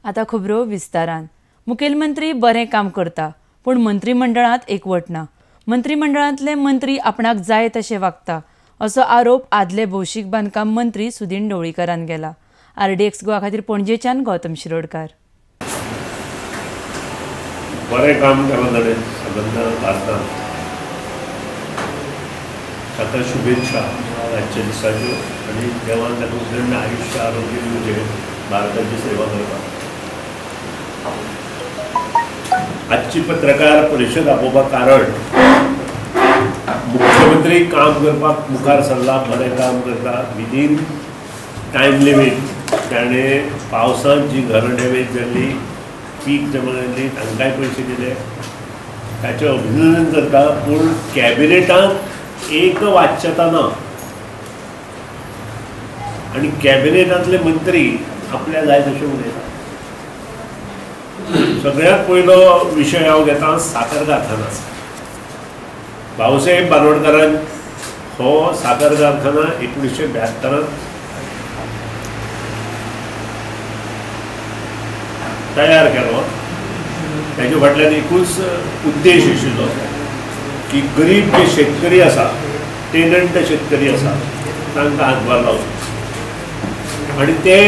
आतां खबरो विस्तारान. मुखेलमंत्री बरें काम करता पूण मंत्रीमंडळांत एकवट ना. मंत्रीमंडळांतले मंत्री आपणाक जाय तशें वागता असो आरोप आदले भौशीक बांदकाम मंत्री सुदीन ढवळीकरान केला. आरडीएक्स गोवा खातीर पणजेच्यान गौतम शिरोडकार. बरें काम केलां ताणें संबंद भारतान, ताका शुभेच्छा आजच्या दिसाच्यो आनी देवान ताका उदंड आयुश्य आरोग्य दिवचें भारताची सेवा करपाक. आजची पत्रकार परिशद आपोवपाक कारण मुख्यमंत्री काम करपाक मुखार सरला, बरें काम करता विदीन टायम लिमीट. ताणें पावसांत जी घरां डॅमेज जाल्ली, पीक जमा जाल्ली, तांकांय पयशे दिले, ताचें अभिनंदन करता. पूण कॅबिनेटांत एक वाच्यता ना आनी कॅबिनेटांतले मंत्री आपल्या जाय तशें उलयता. सगळ्यांत पयलो विशय हांव घेता साकर कारखाना. भाऊसाहेब बारोडकरान हो साकर कारखाना 1972 तयार केलो. ताजे फाटल्यान एकूच उद्देश आशिल्लो की गरीब जे शेतकरी आसा, टेनंट शेतकरी आसा, तांकां हातभार लावचो आनी ते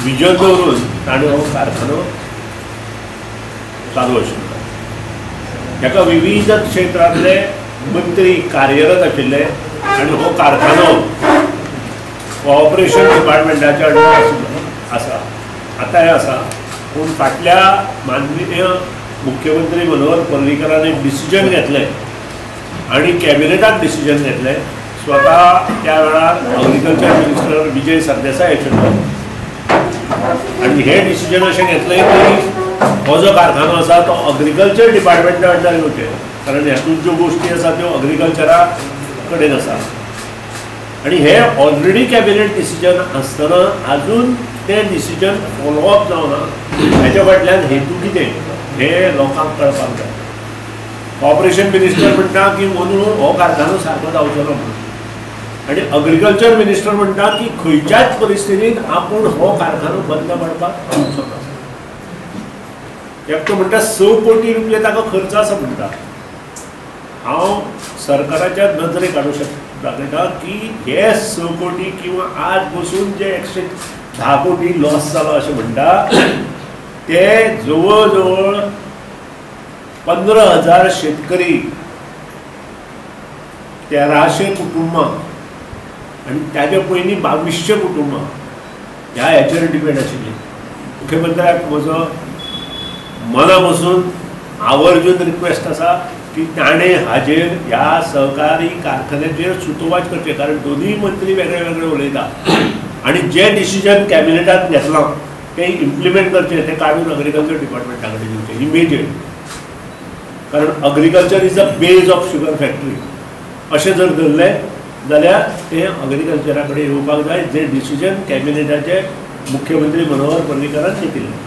विजन दवरून ताणें हो कारखानो चालू आशिल्लो. ताका विविध क्षेत्रांतले मंत्री कार्यरत आशिल्ले आनी हो कारखानो कॉपरेशन डिपार्टमेंटाच्या अंडर आसा, आतांय आसा. पूण फाटल्या माननीय मुख्यमंत्री मनोहर पर्रीकरान एक डिसिजन घेतलें आनी कॅबिनेटाक डिसिजन घेतलें. स्वता त्या वेळार अग्रिकल्चर मिनिस्टर विजय सरदेसाय आशिल्लो आनी हें डिसिजन अशें घेतलें की हो जो कारखानो आसा तो अग्रिकल्चर डिपार्टमेंटा अंडर येवचें, कारण हातूंत ज्यो गोश्टी आसा त्यो अग्रिकल्चरा कडेन आसा. आनी हे ऑलरेडी कॅबिनेट डिसिजन आसतना आजून तें डिसिजन फॉलोअप जावना. हेच्या फाटल्यान हेतू कितें हें लोकांक कळपाक जाय. कॉपरेशन मिनिस्टर म्हणटा की अंदू हो कारखानो सारको जावचो ना म्हणून, आनी अग्रिकल्चर मिनिस्टर म्हणटा की खंयच्याच परिस्थितीन आपूण हो कारखानो बंद पडपाक दिवचो ना. एकटो म्हणटा 6 कोटी रुपये ताका खर्च आसा म्हणटा. हांव सरकाराच्या नजरेक हाडूं शकता दाखयता की हे 6 कोटी किंवा आज बसून जे 110 कोटी लॉस जाला अशें म्हणटा ते जवळ जवळ 15,000 शेतकरी, 1300 कुटुंबां आनी ताजे पयलीं 2200 कुटुंबां ह्या हेचेर डिपेंड आशिल्लीं. मुख्यमंत्र्याक म्हजो मना पसून आवर्जून रिक्वेस्ट आसा की ताणें हाजेर ह्या सहकारी कारखान्याचेर सुतोवाच करचें, कारण दोनूय मंत्री वेगळे वेगळे उलयता आनी जे डिसिजन कॅबिनेटान घेतलां तें इम्प्लिमेंट करचें, तें काडून अग्रिकल्चर डिपार्टमेंटा कडेन दिवचें इमिजिएट. कारण agriculture is a base of sugar factory अशें जर धरलें जाल्यार तें अग्रिकल्चरा कडेन येवपाक जाय, जें डिसिजन कॅबिनेटाचे मुख्यमंत्री मनोहर पर्रीकरान घेतिल्लें.